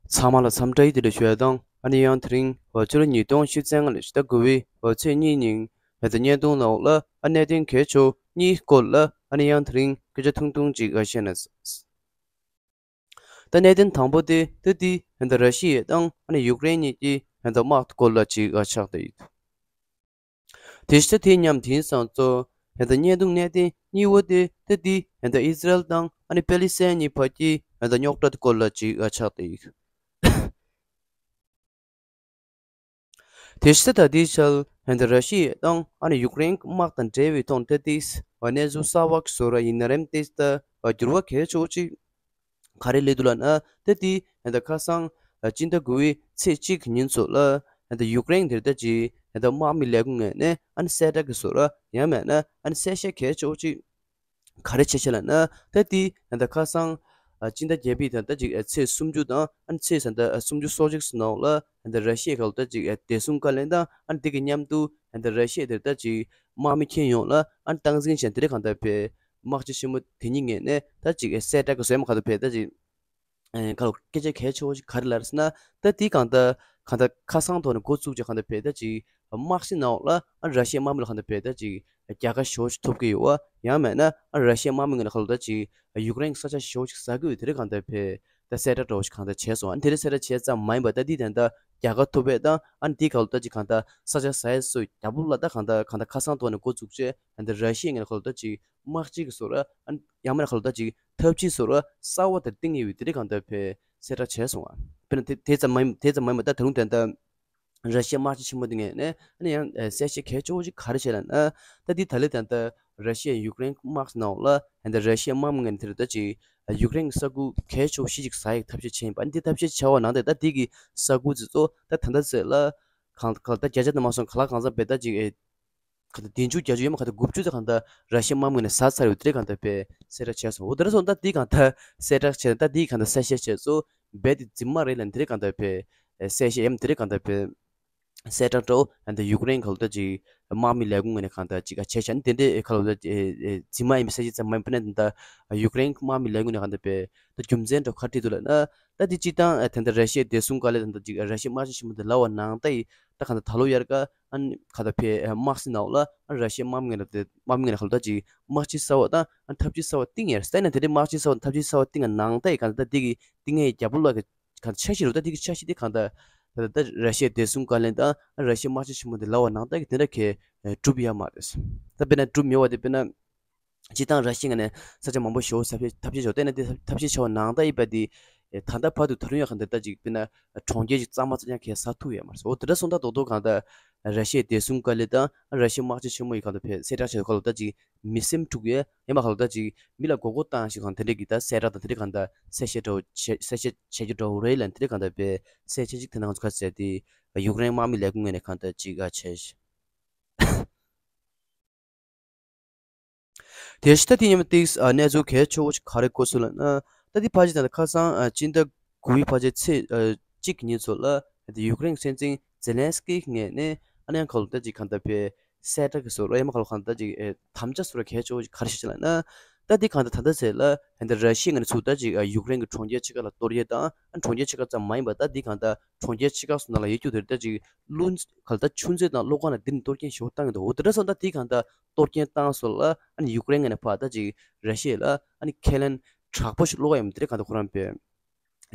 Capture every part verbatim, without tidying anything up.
ཚང་མ་ལ་འཚམས་འདྲི་བདེ་ལེགས་ཞུ་ཡ་དང་། ཨ་ནི་ཡང་དེ་རིང་འོ་ཕྱི་ལོ་ཉིས་སྟོང་ཉི་ཤུ་རྩ་ལྔ་ལོའི་ཕྱི་ཟླ་དགུ་པའི་འོ་ཚེས་གཉིས་ཉིན་ང་ཚོ་བརྙན་ཐུང་ནང་ལ་ཨ་གནད་དོན་གལ་ཆེ་བོ་གཉིས་སྐོར་ལ་ཨ་ནི་ཡང་དེ་རིང་སྐད་ཆ་ཐུང་ཐུང་ཅིག་ཨ་བཤད་ན། ད་གནད་དོན་དང་པོ་དེ་ད་དེ་ད་ར་ཤི་ཡ་དང་ཨ་ནི་ཡུཀ་རེན་གཉིས་ཀྱི་ད་དམག་སྐོར་ལ་ཅིག་ཨ་ཆགས་བསྡད་ཡོད། དེ་ཤ་དེ་མཉམ་དེང་སང་ཚོ་ད་བརྙན་ཐུང་གནད་དོན་གཉིས་པོ་དེ་ད་དེ་ད་ཨི་ཟི་རལ་དང་ཨ་ནི་པེ་ལི་སི་ཐན་གཉིས་བར་གྱི་ད་རྙོག་དྲ་སྐོར་ལ་ཅིག་ཨ་ཆགས་བསྡད་ཡོད། དེ་ཤ་ད་དེའི་ཆར་ད་ར་ཤི་ཡ་དང་ཨ་ནི་ཡུཀ་རེན་དམག་དང་འབྲེལ་བའི་ཐོག་ད་དེ་གནས་ཚུལ་གསར་པ་བཟོ་ར་ཡིན་ན་རེམ་དེ་ད་འགྱུར་བ་གལ་ཆེ་བོ་ཅིག་ག་རེ་སླེབས་འདུག་ལབ་ན། ད་དེ་ད་ཁ་སང་སྤྱི་ཟླ་དགུ་པའི་ཚེས་གཅིག་གི་ཉིན་ཚོ་ལ་ད་ཡུཀ་རེན་དེར་ད་ཅིག་ད་དམག་མི་ལས་ཁུངས་ངོས་ནས་ཨ་ནི་གསལ་བསྒྲགས་ཀྱི་བཟོ་འདྲ་ཡང་མིན་ན་ཨ་ནི་གསལ་བཤད་གལ་ཆེ་བོ་ཅིག་ག་རེ་བྱས་བྱས་ལབ་ན། ད་དེ་ད་ཁ་སང་སྤྱི་ཟླ་བརྒྱད་པའི་ད་ད་ཅིག་ཚེས་སུམ་ཅུ་དང་ཨ་ནི་ཚེས་ད་སུམ་ཅུ་སོ་གཅིག་ནང་ལ་ད་ར་ཤི་ཡའི་ཁ་ལོ་ད་ཅིག་བདེ་སྲུང་བཀའ་བློན་དང་ཨ་ནི་དེ་གི་མཉམ་དུ་ད་ར་ཤི་ཡ་དེར་ད་ཅིག་དམག་མི་ཁྱོན་ཡོངས་ལ་ཨ་ནི་སྟངས་འཛིན་བྱས་དེ་རིང་གང་ལྟར་བས། དམག་སྤྱི་ཆེན་མོ་དེ་གཉིས་ངོས་ནས་ད་ཅིག་གསལ་བསྒྲགས་ཀྱི་བཟོས་མ་ག་ད་བས་ད་ཅིག་ཨེ་ཁ་ལོ་སྐད་ཆ་གལ་ཆེ་བོ་ཞིག་ག་རེ་ལབ་ཟེར་ན། ད་དེ་གང་ལྟར་གང་ལྟར་ཁ་སང་ཐོག་ནས་འགོ་བཙུགས་ཀྱི་གང་ལྟར་བས་ད་ཅིག་དམག་སྤྱི་ནང་ལ་ཨ་ར་ཤི་ཡའི་དམག་མི་ལ་གང་ལྟར་བས་ད་ཅིག་རྒྱལ་ཁ་ཞེ་བོ་ཞིག་ཐོབ་ཀྱི་ཡོད་པ་ཡང་མིན་ན་ཨ་ར་ཤི་ཡའི་དམག་མི་ངོས་ནས་ཁ་ལོ་ད་ཅིག་ཡུཀ་རེན་གྱི་ས་ཆ་ཞེ་བོ་ཞིག་ཟ་གི་ཡོད་དེ་རིང་གང་ལྟར་བས། ད་གསལ་བསྒྲགས་འདྲ་བོ་ཞིག་གང་ལྟར་བྱས་སོང་། ཨ་ནི་དེ་རིང་གསལ་བསྒྲགས་བྱས་ཙམ་མ་ཡིན་པ་ད་འདི་ད་ལྟ་རྒྱལ་ཁ་ཐོབ་པས་ད་ཨ་ནི་འདི་ག་ལོ་ད་ཅིག་གང་ལྟར་ས་ཆ་ཟ་ཡས་སུ་རྒྱ་པོ་ལ་ད་གང་ལྟར་གང་ལྟར་ཁ་སང་ཐོག་ནས་འགོ་བཙུགས་བྱས་ཨ་ནི་ར་ཤི་ཡའི་ངོས་ནས་ག་ལོ་ད་ཅིག་དམག་སྤྱི་གི་བཟོ་འདྲ་ཨ་ནི་ཡང་མིན་ན་ག་ལོ་ད་ཅིག་འཐབ་ཇུས་བཟོ་འདྲ་གསར་བ་དེ་བཏིང་ཡོད་པའི་དེ་རིང་གང་ལྟར་བས་གསལ་བསྒྲགས་བྱས་སོང་བ། དཔེར་ན་དེ་དེ་ཙམ་མ་ཡིན་དེ་ཙམ་མ་ཡིན་པ་ད་ད་རུང་ད་ལྟ་ར་ཤི་ཡའི་དམག་སྤྱི་ཆེན་མོ་དེ་ངོས་ནས་ཨ་ནི་ཡང་གསལ་བཤད་གལ་ཆེ་བོ་ཞིག་ག་རེ་བྱས་ལབ་ན། ད་འདི་ད་ལོ་ད་ལྟ་ར་ཤི་ཡ་ཡུཀ་རེན་དམག་ནང་ལ་ད་ལྟ་ར་ཤི་ཡའི་དམག་མི་ངོས་ནས་དེར་ད་ཅིག་ཡུཀ་རེན་གྱི་ས་ཁུལ་གལ་ཆེ་བོ་བཞི་ཅིག་ཟ་ཡག་ཐབས་ཤེས་བྱས་ཡིན་པ། འདི་ཐབས་ཤེས་བྱས་པ་ནང་དེ་ད་འདི་གི་ས་ཁུལ་དེ་ཚོ་ད་ད་ལྟ་ཚེ་ལ་གང་གང་ལྟར་བརྒྱ་ཆ་དུ་མ་སོང་ག་ལ་གང་འཚམ་བས་ད་ཅིག་ཨེ་ག་ད་བདུན་ཅུ་བརྒྱད་ཅུ་ཡོད་མ་ག་ད་དགུ་བཅུ་ད་གང་ལྟར་ར་ཤི་ཡའི་དམག་མི་ངོས་ནས་ཟ་ཚར་ཡོད་དེ་གང་ལྟར་བས་གསལ་བསྒྲགས་བྱས་སོང་། འོ་དེ་འདྲ་སོང་ད་འདི་གང་ལྟར་གསལ་བསྒྲགས་བྱས་ད་འདི་གང་ལྟར་གསལ་བཤད་བྱས་སོང་། རྦད་དེ་རྫུན་མ་རེད་ལབ་དེ་རིང་གང་ལྟར་བས་གསལ་བཤད་ཡིན་དེ་རིང་གང་ལྟར་བས། གསལ་བསྒྲགས་འདྲ་བོ་ད་ཡུཀ་རེན་ག་ལོ་ད་ཅིག་དམག་མི་ལས་ཁུངས་ངོས་ནས་གང་ལྟར་ཅིག་བྱས་བྱས་ནས་དེ་འདྲའི་ཁ་ལོ་ད་རྫུན་མ་ཡིན་པའི་གསལ་བཤད་ཙམ་མ་ཡིན་པ་ནས་ད་ཡུཀ་རེན་དམག་མི་ལས་ཁུངས་ནས་གང་ལྟར་བས་ད་རྒྱུ་མཚན་འདྲ་བོ་ག་རེ་བྲིས་འདུག་ལབ་ན། ད་དེ་སྤྱིར་བཏང་ད་ལྟ་ར་ཤི་ཡའི་བདེ་སྲུང་བཀའ་བློན་དང་ད་ཅིག་ར་ཤི་ཡའི་དམག་སྤྱི་ཆེན་མོ་དེ་ལབ་པ་ནང་ལྟར་ཡིན་ད་གང་ལྟར་ད་ལོ་དབྱར་ཁ་ཨ་ནི་གང་ལྟར་བས་དམག་སྲིད་ནང་ལ་ཨ་ར་ཤི་ཡའི་དམག་མི་ངོས་ནས་དམག་མི་ངོས་ནས་ག་ལོ་ད་ཅིག་དམག་སྤྱི་གསར་པ་དང་ཨ་འཐབ་ཇུས་གསར་པ་བཏིང་ཡས་རེད། ད་ནི་དེ་འདྲའི་དམག་སྤྱི་གསར་པ་འཐབ་ཇུས་གསར་པ་བཏིང་བ་ནང་ལྟར་ཡིན་གང་ལྟར་ད་འདི་གི་བཏིང་ཡས་རྒྱ་པོ་ལ་གི་གང་འཆར་གཞི་རུ་ད་དེ་གི་འཆར་གཞི་དེ་གང་ལྟར་ད་ལྟ་ར་ཤི་ཡའི་བདེ་སྲུང་བཀའ་བློན་དང་ར་ཤི་ཡའི་དམག་སྤྱི་ཆེན་མོ་དེ་ལབ་པ་ནང་ལྟར་གྱི་དེ་འདྲ་གས་གྲུབ་ཡོད་མ་རེད། ད་དཔེར་ན་གྲུབ་མེད་པ་དེ་དཔེར་ན་སྤྱིར་བཏང་ར་ཤི་ཡ་ནས་ས་ཆ་མང་པོ་ཞེ་པོ་ཐབས་ཤེས་ཐབས་ཤེས་བྱས་བཏང་ན་དེ་ཐབས་ཤེས་བྱས་པ་ནང་ལྟར་ཡིན་པ་དེ་ད་ལྟ་བར་དུ་ད་རུང་ཡང་གང་ལྟར་ད་ཅིག་དཔེར་ན་གྲོང་ཁྱེར་ཅིག་གཙང་མ་གཙང་རྐྱང་གས་ཟ་ཐུབ་ཡོད་མ་རེད། འོ་དེ་འདྲ་སོང་ད་རྡོག་རྡོག་གང་ལྟར་ར་ཤི་ཡའི་བདེ་སྲུང་བཀའ་བློན་དང་ར་ཤི་ཡའི་དམག་སྤྱི་ཆེན་མོ་ཡིས་གང་ལྟར་བས་གསལ་བསྒྲགས་བྱས་ཁ་ལོ་ད་ཅིག་མི་སེམས་འཁྲུག་ཡས་ཡང་མ་ཁ་ལོ་ད་ཅིག་མི་ལ་མགོ་སྐོར་བཏང་ཞིག་གང་དེ་འདྲས་ཀྱི་ད་གསལ་བསྒྲགས་དང་དེ་འདྲས་གང་ལྟར་གསལ་བཤད་འདྲ་བོ་བྱས་གསལ་བཤད་བྱེད་རྒྱུ་འདྲ་བོ་རེད་ལབ་དེ་འདྲས་གང་ལྟར་བས་གསལ་བཤད་ཅིག་དེ་ནང་ཚོ་ག་ཟེར་ཏེ་ཡུཀ་རེན་དམག་མི་ལས་ཁུངས་ངོས་ནས་གང་ལྟར་ཅིག་ཨ་བྱས། དེ་ཤི་ད་དེ་ཉིན་མ་ཏིག་ཨ་གནས་ཚུལ་གལ་ཆེ་བོ་ཞིག་ག་རེ་གོ་སོང་ལབ་ན། ད་དེ་ཕལ་ཆེར་ད་ཁ་སང་ཨ་སྤྱི་ཟླ་དགུ་པའི་ཕལ་ཆེར་ཚེས་ཨ་གཅིག་གི་ཉིན་ཚོ་ལ་ད་ཡུཀ་རེན་སྲིད་འཛིན་ཛེ་ལན་སི་ཀི་ངོས་ནས་ཨ་ནེ་ཁ་ལོ་ད་ཅིག་གང་ལྟར་བས་གསལ་བསྒྲགས་ཀྱི་བཟོ་འདྲ་ཡང་མ་ཁ་ལོ་གང་ལྟར་ཅིག་ཨེ་དམ་བཅའ་བཟོ་འདྲ་གལ་ཆེ་བོ་ཞིག་ག་རེ་བྱས་ལབ་ན། ད་དེ་གང་ལྟར་ད་ལྟ་ཚེ་ལ་ད་ལྟ་ར་ཤི་ཡ་ངོས་ནས་ཚུར་ད་ཅིག་ཨ་ཡུཀ་རེན་གྱི་གྲོང་ཁྱེར་ཕྱེད་ཀ་ལ་གཏོར་རྒྱག་དང་ཨ་གྲོང་ཁྱེར་ཕྱེད་ཀ་ཙམ་མ་ཡིན་པ་ད་དེ་གང་ལྟར་གྲོང་ཁྱེར་ཕྱེད་ཀ་ཚོ་ནང་ལ་ཡོད་རྒྱུ་དེ་ད་ཅིག་ཀླུ་ག་ལ་ད་ཆུ་མཛོད་དང་གློག་ཁང་ལ་འདི་ནས་གཏོར་སྐྱོན་ཞེ་པོ་བཏང་གི་འདུག་འོ་དེ་འདྲ་སོང་ད་དེ་གང་ལྟར་གཏོར་སྐྱོན་བཏང་སོང་ལ་ཨ་ནི་ཡུཀ་རེན་ངོས་ནས་ཕར་ད་ཅིག་ར་ཤི་ཡ་ལ་ཨ་ནི་ཁས་ལེན་དྲག་པོ་ཞིག་བསློགས་ཡ་ཡིན་དེ་འདྲ་གང་ལྟར་ཁོ་རང་བས་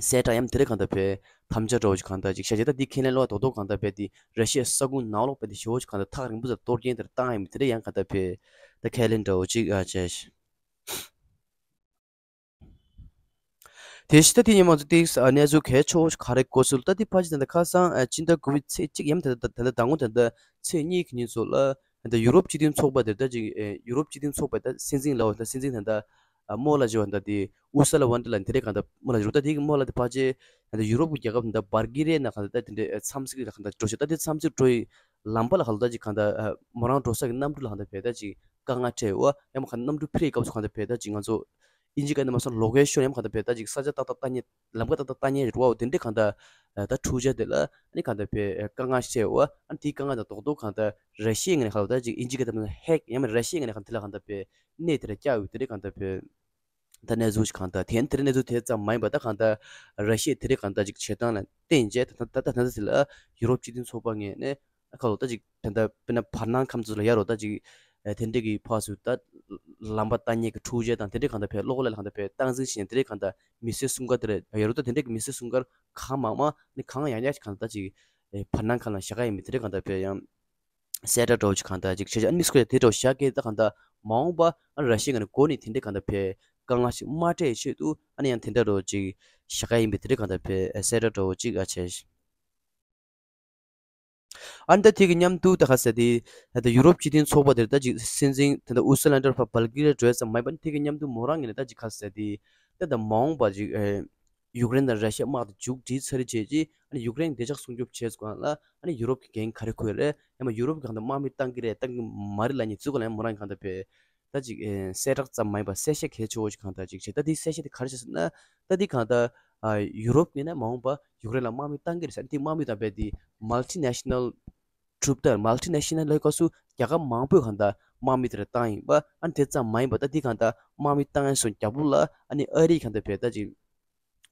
གསལ་བསྒྲགས་ཡ་ཡིན་དེ་འདྲ་གང་ལྟར་བས་དམ་བཅའ་འདྲ་བོ་ཞིག་གང་ལྟར་ཅིག་བྱས་རྗེས་ད་འདི་ཁས་ལེན་བསློགས་ཡ་རྡོག་རྡོག་གང་ལྟར་བས་དེ་ར་ཤི་ཡའི་ས་ཁུངས་ནང་ལོགས་བས་དེ་ཞེ་པོ་ཞིག་གང་ལྟར་ཐག་རིང་པོ་ཙམ་གཏོར་སྐྱོན་དེར་བཏང་ཡ་ཡིན་དེ་འདྲ་ཡང་གང་ལྟར་བས་ད་ཁས་ལེན་འདྲ་བོ་ཅིག་ཨ་བྱས། དེ་ཤི་ད་དེ་ཉིན་མ་ཚོ་ཏིག་ཨ་གནས་ཚུལ་གལ་ཆེ་བོ་ཞིག་ག་རེ་གོ་སོང་ལབ་ད་དེ་ཕལ་ཆེར་ད་ལྟ་ཁ་སང་ཨ་སྤྱི་ཟླ་དགུ་པའི་ཚེས་གཅིག་ཡང་ད་ལྟ་ད་ལྟ་ཟླ་ངོ་ད་ལྟ་ཚེས་གཉིས་ཀྱི་ཉིན་ཚོ་ལ་ད་ལྟ་ཡུ་རོབ་སྤྱི་མཐུན་ཚོགས་པ་དེ་ད་ཅིག་ཨེ་ཡུ་རོབ་སྤྱི་མཐུན་ཚོགས་པ་ད་སྲིད་འཛིན་ལ་བ་ད་སྲིད་འཛིན་ད་ལྟ་ཨ་མོ་ལ་ཇི་བ་ད་དེ་ཨུ་སུ་ལ་ཝན་ཏི་ལ་དེ་རེད་གང་ད་མོ་ལ་ཇི་རུ་ད་དེ་གི་མོ་ལ་དེ་ཕལ་ཆེར་ད་ལྟ་ཡུ་རོབ་ཀྱི་རྒྱལ་ཁབ་ད་ལྟ་བལ་གི་རི་ཡ་ན་གང་ད་ད་དེ་འདྲའི་ཨེ་འཚམས་གཟིགས་ལ་གང་ད་འགྲོ་ཤག་ད་དེ་འཚམས་གཟིགས་འགྲོ་ཡི་ལམ་པ་ལ་གང་ད་ད་ཅིག་གང་ད་ཨ་མོ་རང་འགྲོ་ས་གི་གནམ་གྲུ་ལ་གང་ད་བས་ད་ཅིག་དཀའ་ངལ་འཕྲད་ཡོད་ཡང་མ་གང་གནམ་གྲུ་འཕུར་ཡི་སྐབས་སུ་གང་ད་བས་ད་ཅིག་ང་ཚོ་ཨིན་ཇི་སྐད་ནས་མ་སོང་ལོ་ཀེ་ཤོན་ཡང་གང་ད་བས་ད་ཅིག་ས་ཆ་ཏག་ཏག་ལྟ་ཉེ་ལམ་ཁ་ཏག་ཏག་ལྟ་ཉེ་རེད་བ། དེ་འདྲའི་གང་ད་ད་འཁྲུག་ཆ་དེ་ལ་ཨ་ནི་གང་ད་བས་དཀའ་ངལ་འཕྲད་ཡོད་ཨ་ནི་དེའི་དཀའ་ངལ་དང་རྡོག་རྡོག་གང་ད་ར་ཤི་ཡའི་ངོས་ནས་གང་ད་ཅིག་ཨིན་ཇི་སྐད་ནས་མ་སོང་ཧེག་ཡང་མ་ར་ཤི་ཡའི་ངོས་ནས་གང་དེ་ལ་གང་ད་བས་གནས་དེ་ལ་བཀྱག་ཡོད་དེ་འདྲའི་གང་ད་བས། ད་གནས་ཚུལ་ཞིག་གང་ལྟར་དེ་དེ་རིང་གནས་ཚུལ་དེ་ཙམ་མ་ཡིན་པ། ད་གང་ལྟར་ར་ཤི་ཡས་དེ་རིང་གང་ལྟར་ཅིག་བྱེད་སྟངས་ལ་བརྟེན་བྱས། ད་ད་ད་ད་ལྟ་དེ་ལ་ཡུ་རོབ་སྤྱི་མཐུན་ཚོགས་པ་ངོས་ནས་ཁ་ལོ་ད་ཅིག་ད་ལྟ་དཔེར་ན་བར་སྣང་ཁམས་ཚུ་ལ་ཡ་རོ་ད་ཅིག་དེ་འདྲས་ཀྱི་ཕག་སུ་ད་ལམ་པ་ལྟ་ཉེས་ཀྱི་འཁྲུག་ཆ་དང་དེ་འདྲས་གང་ལྟར་བས་གློག་ཀླད་ལ་གང་ལྟར་བས་སྟངས་འཛིན་བྱས་ནས་དེ་འདྲས་གང་ལྟར་མི་སེར་སྲུང་སྐར་དེ་རེད། ཡ་རོ་ད་དེ་འདྲས་ཀྱི་མི་སེར་སྲུང་སྐར་གང་མང་མང་ནི་གང་ཡང་ཡང་གང་ལྟར་ཅིག་བར་སྣང་ཁམས་ལ་བཞག་ག་ཡིན་མི་དེ་འདྲས་གང་ལྟར་བས་ཡང་། གསལ་བསྒྲགས་འདྲ་བོ་ཅིག་གང་ལྟར་ཅིག་བྱས་ཅིག་ཨ་ནི་སྐོར་དེ་འདྲ་བོ་བཞག་གི་ད་གང་ལྟར་མ་འོངས་པ་ཨ་ར་ཤི་ཡ་ངོས་ནས་འགོ་ནས་དེ་འདྲས་གང་ལྟར་བས་དཀའ་ངལ་ཞིག་མ་འཕྲད་ཆེད་དུ་ཨ་ནི་ཡང་དེ་འདྲ་འདྲ་བོ་ཅིག་བཞག་ག་ཡིན་པའི་དེ་འདྲས་གང་ལྟར་བས་གསལ་བསྒྲགས་འདྲ་བོ་ཅིག་ཨ་བྱས། ཨ་ནི་ད་དེ་གི་མཉམ་དུ་ད་ག་ཟེར་དེ་ད་ཡུ་རོབ་སྤྱི་མཐུན་ཚོགས་པ་དེར་ད་ཅིག་སྲིད་འཛིན་ད་ད་ཨུ་སུ་ལན་ཌར་ཕ་བལ་ཀི་རི་ཡ་འགྲོ་ཙམ་མ་ཡིན་པ་ནི་དེ་གི་མཉམ་དུ་མོ་རང་ངོས་ནས་ད་ཅིག་ག་ཟེར་དེ་ད་ད་མ་འོངས་པ་ཅིག་ཨེ། ཡུཀ་རེན་དང་ར་ཤི་ཡ་དམག་དེ་མཇུག་སྒྲིལ་ཚར་རེ་བྱས་རྗེས་ཨ་ནི་ཡུཀ་རེན་བདེ་འཇགས་སྲུང་སྐྱོབ་བྱས་སྐོར་ལ་ཨ་ནི་ཡུ་རོབ་ཀྱི་འགན་ག་རེ་འཁུར་རེད། ཡང་མ་ཡུ་རོབ་ཀྱི་གང་ལྟར་དམག་མི་བཏང་གི་རེད་བཏང་གི་མ་རེད་ལབ་མཁན་ཚོ་ག་ལ་ཡང་མོ་རང་གང་ལྟར་བས་ད་ཅིག་ཨེ་གསལ་བསྒྲགས་ཙམ་མ་ཡིན་པར་གསལ་བཤད་གལ་ཆེ་བོ་ཞིག་གང་ལྟར་ཅིག་བྱས། ད་དེ་གསལ་བཤད་དེ་ག་རེ་བྱས་ཟེར་ན་ད་དེ་གང་ལྟར་ཨ་ཡུ་རོབ་ངོས་ནས་མ་འོངས་པ་ཡུཀ་རེན་ལ་དམག་མི་བཏང་གི་རེད་ཟེར། དེ་དམག་མི་དང་བས་དེ་མལ་ཊི་ནེ་ཤ་ནལ་ཊུ་རུབ་དང་མལ་ཊི་ནེ་ཤ་ནལ་ལ་སྐབས་སུ་རྒྱལ་ཁབ་མང་པོས་གང་ལྟར་དམག་མི་དེ་ར་བཏང་ཡིན་པ། ཨ་ནི་དེ་ཙམ་མ་ཡིན་པ་ད་དེ་གང་ལྟར་དམག་མི་བཏང་ཡ་སོང་རྒྱབ་ལོགས་ལ་ཨ་ནི་ཨ་རིའི་གང་ལྟར་བས་ད་ཅིག་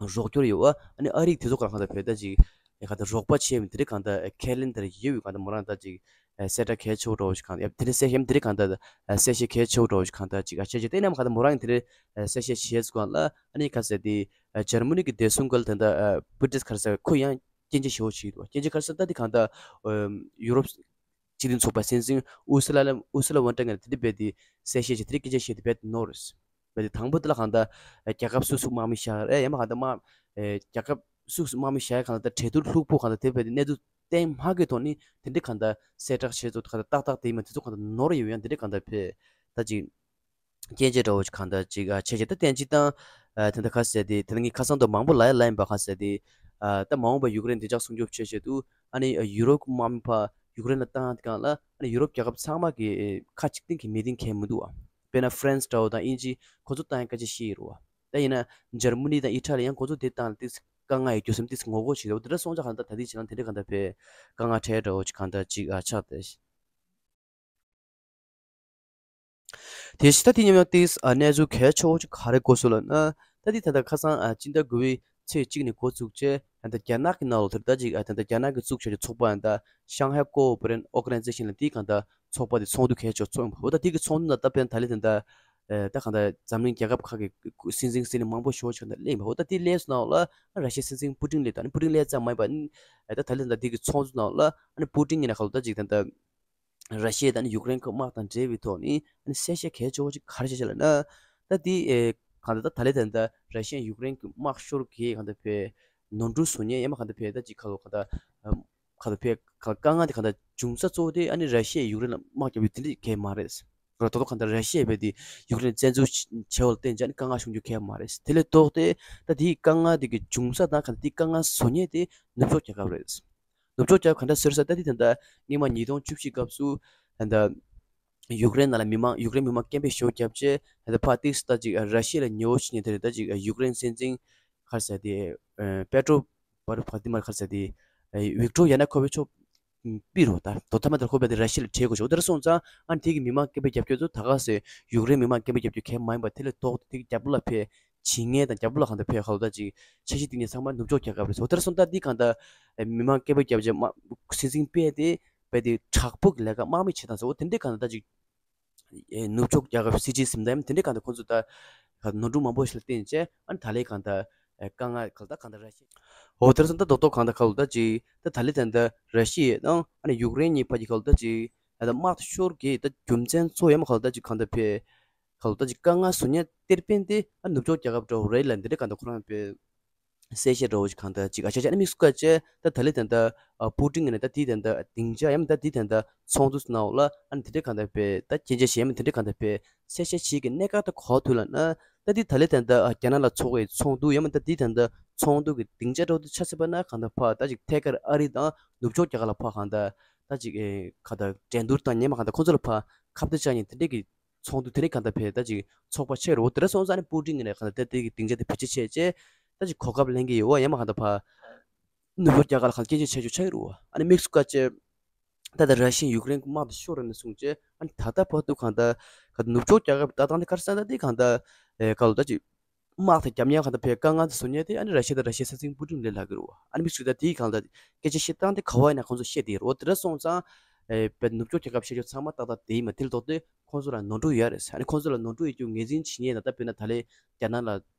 རོགས་སྐྱོར་ཡོད་པ། ཨ་ནི་ཨ་རིས་དེ་ཚོ་གང་ལྟར་བས་ད་ཅིག་གང་ལྟར་རོགས་པ་བྱས་མི་དེ་རིགས་གང་ལྟར་ཁས་ལེན་དེར་ཡོད་པའི་གང་ལྟར་མོ་རང་ད་ཅིག་གསལ་བསྒྲགས་གལ་ཆེ་བོ་འདྲ་བོ་ཞིག་གང་ལྟར་ཡབ་དེ་རིགས་གསལ་བཤད་དེ་རིགས་གང་ལྟར་གསལ་བཤད་གལ་ཆེ་བོ་འདྲ་བོ་ཞིག་གང་ལྟར་ཅིག་ཨ་བྱས་བྱས་དེ་རྣམས་གང་ལྟར་མོ་རང་དེ་རིགས་གསལ་བཤད་བྱས་སྐོར་ལ་ཨ་ནི་ག་ཟེར་དེ་ཇར་མ་ནི་གི་བདེ་སྲུང་བཀའ་བློན་ད་ལྟ་པུ་ཏིས་ག་རེ་ཟེར་ཁོ་ཡང་སྐྱོན་བརྗོད་ཞེ་བོ་བྱེད་ཀྱི་འདུག་སྐྱོན་བརྗོད་ག་རེ་ཟེར་ད་དེ་གང་ལྟར་ཡུ་རོབ་སྤྱི་མཐུན་ཚོགས་པ་སྲིད་འཛིན་ཨུ་སུ་ལ་ལ་ཨུ་སུ་ལ་ཝོན་ཏྲ་ངོས་ནས་དེ་འདྲ་བས་དེ་གསལ་བཤད་བྱས་དེ་རིགས་སྐྱོན་བརྗོད་བྱས་དེ་བས་དེ་ནོར་རེད། བས་དེ་དང་པོ་དེ་ལ་གང་ལྟར་རྒྱལ་ཁབ་སུ་སུ་དམག་མི་བཞག་རེད། ཡང་མ་གང་ལྟར་དམག་རྒྱལ་ཁབ་སུ་སུ་དམག་མི་བཞག་གང་ལྟར་གྲོས་བསྡུར་ལྷུག་པོ་གང་ལྟར་དེ་བས་དེ་གནས་ཚུལ་བསྟན་མ་དགོས་ཐོག་ནས་དེ་འདྲ་གང་ལྟར་གསལ་བསྒྲགས་བྱས་ཚོ་གང་ལྟར་ཏག་ཏག་དེ་མ་དེ་ཚོ་གང་ལྟར་ནོར་ཡོད་ཡང་དེ་འདྲ་གང་ལྟར་བས་ད་ཅིག་སྐྱོན་བརྗོད་འདྲ་བོ་ཞིག་གང་ལྟར་ཅིག་ཨ་བྱས་བྱས་ད་བསྟན་ཅིག་དང་། ཨ་དེ་འདྲ་ཁ་གསལ་ཏེ་དེ་ངས་ཁ་སང་དུ་མང་པོ་ལ་ཡ་ལ་ཡིན་པ་ཁ་གསལ་ཏེ། ཨ་ད་མ་འོངས་པ་ཡུཀ་རེན་བདེ་འཇགས་སྲུང་སྐྱོབ་བྱེད་ཆེད་དུ་ཨ་ནི་ཡུ་རོབ་ཀྱི་དམག་མི་ཕར་ཡུཀ་རེན་ལ་བཏང་སྟེ་གང་ལ་ཨ་ནི་ཡུ་རོབ་རྒྱལ་ཁབ་ཚང་མ་གི་ཁ་གཅིག་མཐུན་གྱི་མི་དིང་གལ་མི་འདུག་ཨ། དཔེར་ན་ཧྥ་རན་སི་འདྲ་བོ་དང་དབྱིན་ཇི་ཁོ་ཚོ་བཏང་ཡ་སྐད་ཆ་བཤད་ཡི་རུ་བ། ད་ཡིན་ན་འཇར་མ་ནི་དང་ཨི་ཊ་ལི་ཡང་ཁོ་ཚོ་དེ་བཏང་ལ་ཏིས་དཀའ་ངལ་ཡོད་རྒྱུ་སེམས་ཏིས་ངོ་རྒོལ་བྱེད་འདུག་དེ་འདྲ་སོང་ཙང་གང་ལྟར་ད་ལྟའི་ཆ་ལ་དེ་འདྲ་གང་ལྟར་བས་དཀའ་ངལ་འཕྲད་འདྲ་བོ་ཅིག་གང་ལྟར་ཅིག་ཨ་ཆགས་ཏེ། དེ་བཞིན་ད་དེ་མཉམ་ཡང་ཏིས་ཨ་གནས་ཚུལ་གལ་ཆེ་བོ་ཅིག་ག་རེ་གོ་སོང་ལབ་ན། ད་དེ་ད་ལྟ་ཁ་སང་ཨ་སྤྱི་ཟླ་དགུ་པའི་ཚེས་གཅིག་ནས་འགོ་བཙུགས་བྱས་ད་ལྟ་རྒྱ་ནག་གི་ནང་ལོགས་དེར་ད་ཅིག་ཨ་ད་ལྟ་རྒྱ་ནག་གི་བཙུགས་བྱས་ཀྱི་ཚོགས་པ་ཡང་ད་Shanghai Cooperation Organization ལ་དེའི་གང་ལྟར་ཚོགས་པ་དེ་ཚོགས་འདུ་གལ་ཆེ་བོ་ཚོགས་ཡོང་བ། འོ་ད་དེ་གི་ཚོགས་འདུ་ནང་ད་དཔེར་ན་ད་ལྟ་དེ་ད་ད་གང་ལྟར་འཛམ་གླིང་རྒྱལ་ཁབ་ཁག་གི་སྲིད་འཛིན་སྲིད་བློན་མང་པོ་ཞེ་པོ་ཅིག་གང་ལྟར་སླེབས་ཡིན་པ། འོ་ད་དེ་སླེབས་སོང་ནའང་ལ་ར་ཤི་ཡའི་སྲིད་འཛིན་པུ་ཏིན་སླེབས་ད་ནི་པུ་ཏིན་སླེབས་ཙམ་མ་ཡིན་པ་ཨ་ད་ད་ལྟ་ད་དེ་གི་ཚོགས་འདུ་ནང་ལ་ཨ་ནི་པུ་ཏིན་ཡིན་ན་ག་ལ་ད་ཅིག་ད་ད། ར་ཤི་ཡ་དང་ཡུཀ་རེན་གྱི་དམག་དང་འབྲེལ་བའི་ཐོག་ནས་ཨ་ནི་གསལ་བཤད་གལ་ཆེ་བོ་ཅིག་ག་རེ་བྱས་བྱས་ལབ་ན། ད་འདི་ཨེ་གང་ལྟར་ད་ད་ལས་ད་ལྟ་ར་ཤི་ཡ་ཡུཀ་རེན་གྱི་དམག་ཤོར་གྱི་གང་ལྟར་བས་ནོར་འཁྲུལ་བཟོ་མཁན་ཡང་མ་གང་ལྟར་བས་ད་ཅིག་ག་ལོ་གང་ལྟར་ཨམ་གང་ལྟར་བས་ག་དཀའ་ངལ་དེ་གང་ལྟར་འབྱུང་ས་གཙོ་བོ་དེ་ཨ་ནི་ར་ཤི་ཡས་ཡུཀ་རེན་ལ་དམག་རྒྱབ་ཡོད་དེ་འདྲ་གས་མ་རེད། ར་ད་དོ་གང་ལྟར་ར་ཤི་ཡས་བས་དེ་ཡུཀ་རེན་བཙན་འཛུལ་བྱས་པ་ལ་བརྟེན་བྱས་ཨ་ནི་དཀའ་ངལ་བྱུང་རྒྱུ་གས་མ་རེད། དེ་ལས་ལྡོག་སྟེ་ད་དེའི་དཀའ་ངལ་དེ་གི་འབྱུང་ས་དང་གང་ལྟར་དེའི་དཀའ་ངལ་བཟོ་མཁན་དེ་ནུབ་ཕྱོགས་རྒྱལ་ཁབ་རེད། ནུབ་ཕྱོགས་རྒྱལ་ཁབ་ག་འདྲ་ཟེར་ས་ད་དེ་ད་ལྟ་སྔོན་མ་ཉིས་སྟོང་བཅུ་བཞི་སྐབས་སུ་ད་ལྟ་ཡུཀ་རེན་ནང་ལ་མི་མང་ཡུཀ་རེན་མི་མང་སྐད་འབོད་ཞེ་པོ་བརྒྱབ་རྗེས་ད་ལྟ་ཕར་ཏིས་ད་ཅིག་ར་ཤི་ཡ་ལ་ཉེ་བོ་ཞིག་ཡིན་དེ་རེད། ད་ཅིག་ཡུཀ་རེན་སྲིད་འཛིན་ག་རེ་ཟེར་དེ་པེ་ཏྲོ་བར་བ་དི་མར་ག་རེ་ཟེར་དེ་ཝིག་ཏོར་ཡ་ནུ་ཁོ་བི་ཆ་པི་རོ་ད་དོ་ཐ་མ་དེར་ཁོ་བས་དེ་ར་ཤི་ཡ་ལ་ཁྲལ་དགོས་ཤོག་དེར་སོང་ཙང་ཨ་ནི་དེ་གི་མི་མང་སྐད་འབོད་རྒྱབ་རྒྱུ་ཚོ་ད་ག་ཟེ་ཡུཀ་རེན་མི་མང་སྐད་འབོད་རྒྱབ་རྒྱུ་གལ་མ་ཡིན་པ་དེ་ལས་ལྡོག་སྟེ་དེ་གི་རྒྱབ་ལོགས་ལ་ཕེ་བྱེད་མཁན་དང་རྒྱབ་ལོགས་ལ་གང་ལྟར་ཕེ་ཁ་ལོ་ད་ཅིག་འཆར་གཞི་བཏིང་མཁན་ཚང་མ་ནུབ་ཕྱོགས་རྒྱལ་ཁབ་རེད་ཟེར། འོ་དེར་སོང་ད་འདི་གང་ལྟར་མི་མང་སྐད་འབོད་རྒྱབ་རྗེས་དམག་སྲིད་འཛིན་པས་དེ་བས་དེ་དྲག་པོ་གི་ལས་ཀ་དམག་མི་བྱེད་སྟངས་ཟེར། འོ་དེ་འདྲའི་གང་ལྟར་ད་ཅིག་ནུབ་ཕྱོགས་རྒྱལ་ཁབ་སྲིད་སྤྱི་ཟིན་ད་ཡང་དེ་འདྲའི་གང་ལྟར་ཁོང་ཚོ་ད་ནོར་འཁྲུལ་མང་པོ་ཞིག་ལ་བརྟེན་བྱས་ཨ་ནི་ད་ལས་གང་ལྟར་དཀའ་ངལ་གང་ལྟར་གང་ལྟར་ར་ཤི། འོ་དེར་སོང་ད་རྡོག་རྡོག་གང་ལྟར་ཁ་ལོ་ད་ཅིག་ད་ད་ལས་ད་ལྟ་ར་ཤི་ཡ་དང་ཨ་ནི་ཡུཀ་རེན་གཉིས་བར་གྱི་ཁ་ལོ་ད་ཅིག་ད་ལྟ་དམག་ཤོར་གྱི་ད་རྒྱུ་མཚན་གཙོ་བོ་ཡང་མ་ཁ་ལོ་ད་ཅིག་གང་ལྟར་ཕེ་ཁ་ལོ་ད་ཅིག་དཀའ་ངལ་བཟོ་མཁན་གཏེར་སྤེན་དེ་ཨ་ནུབ་ཕྱོགས་རྒྱལ་ཁབ་འདྲ་བོ་རེད་ལ་འདི་འདྲ་གང་ལྟར་ཁོ་རང་པའི་གསལ་བཤད་འདྲ་བོ་ཞིག་གང་ལྟར་ཅིག་ཨ་ཆ་ཆ་ཨ་ནི་དམིགས་སུ་བཀར་བྱས་ད་ད་ལས་ད་ལྟ་ཨ་པུ་ཏིན་ངོས་ནས་ད་དེའི་ད་ལྟ་སྡིངས་ཆ་ཡང་མིན་ད་དེའི་ད་ལྟ་ཚོགས་འདུ་ནང་ལ་ཨ་ནི་དེ་འདྲ་གང་ལྟར་པའི་ད་སྐྱོན་བརྗོད་བྱས་ཡང་མིན་དེ་འདྲ་གང་ལྟར་པའི་གསལ་བཤད་བྱེད་ཀྱི་གནད་འགག་ད་གོ་ཐུབ་ལ་ན་ད་དེ་ད་ལས་ད་ལྟ་ཨ་རྒྱ་ནག་ལ་ཚོགས་པའི་ཚོགས་འདུ་ཡང་མིན་ད་དེའི་ད་ལྟ་ཚོགས་འདུ་གི་སྡིངས་ཆ་འདྲ་བོ་དེ་ཆ་བཞག་པ་ན་གང་ལྟར་ཕར་ད་ཅིག་ཐད་ཀར་ཨ་རི་དང་ནུབ་ཕྱོགས་རྒྱལ་ཁབ་ལ་ཕར་གང་ལྟར་ད་ཅིག་ཨེ་གང་ལྟར་འགྲན་བསྡུར་དང་ཉེ་མ་གང་ལྟར་ཁོང་ཚོ་ལ་ཕར་ཁ་གཏད་བཅག་མཁན་དེ་འདྲས་ཀྱི་ཚོགས་འདུ་དེ་རིང་གང་ལྟར་ཕེ་ད་ཅིག་ཚོགས་པ་ཆགས་རོ། དེ་ར་སོང་ཙང་ནི་པུ་ཏིན་གྱིས་ནས་གང་ལྟར་ད་དེ་གི་སྡིངས་ཆ་དེ་བེད་སྤྱོད་བྱས་རྗེས་ད་ཅིག་གོ་སྐབས་ལེན་གྱི་ཡོད་པ་ཡང་མ་གང་ལྟར་ཕར་ནུབ་ཕྱོགས་རྒྱལ་ཁབ་ལ་གང་ལྟར་སྐྱོན་བརྗོད་བྱས་རྒྱུ་ཆགས་ཀྱི་རེད་བ། ཨ་ནི་དམིགས་སུ་བཀར་བྱས་ད་ལྟ་ར་ཤི་ཡ་ཡུཀ་རེན་གྱི་དམག་དེ་ཤོར་རེད་ནས་བཟུང་རྗེས་ཨ་ནི་ད་ལྟ་བར་དུ་གང་ལྟར་གང་ལྟར་ནུབ་ཕྱོགས་རྒྱལ་ཁབ་ལྟ་སྟངས་དེ་ག་རེ་ཟེར་ན་ད་དེ་གང་ལྟར་ཨེ་ག་ལོ་ད་ཅིག་ དམག་དེ་རྒྱབ་མཁན་གང་ལྟར་བས་དཀའ་ངལ་དེ་བཟོ་མཁན་དེ་ཨ་ནི་ར་ཤི་ཡ་དང་ར་ཤི་ཡའི་སྲིད་འཛིན་པུ་ཏིན་ལས་ལྷག་གི་རེད་བ། ཨ་ནི་མི་སུ་ད་དེའི་གང་ལྟར་སྐད་ཆ་བཤད་སྟངས་དེ་ག་བ་ཡིན་ན་ཁོང་ཚོ་བཤད་དེ་རེད་བ། དེ་འདྲ་སོང་ཙང་ཨེ་བས་ནུབ་ཕྱོགས་རྒྱལ་ཁབ་ཤར་ཕྱོགས་ཚང་མ་ཏག་ཏག་དེ་ཡིན་མ་དེ་ལ་ལྡོག་སྟེ་ཁོང་ཚོ་ལ་ནོར་འཁྲུལ་ཡོད་རེད། ཨ་ནི་ཁོང་ཚོ་ལ་ནོར་འཁྲུལ་ཡོད་རྒྱུ་ངོས་འཛིན་བྱེད་མཁན་ད་ལྟ་དཔེར་ན་ད་ལན་རྒྱ་ནག་ལ་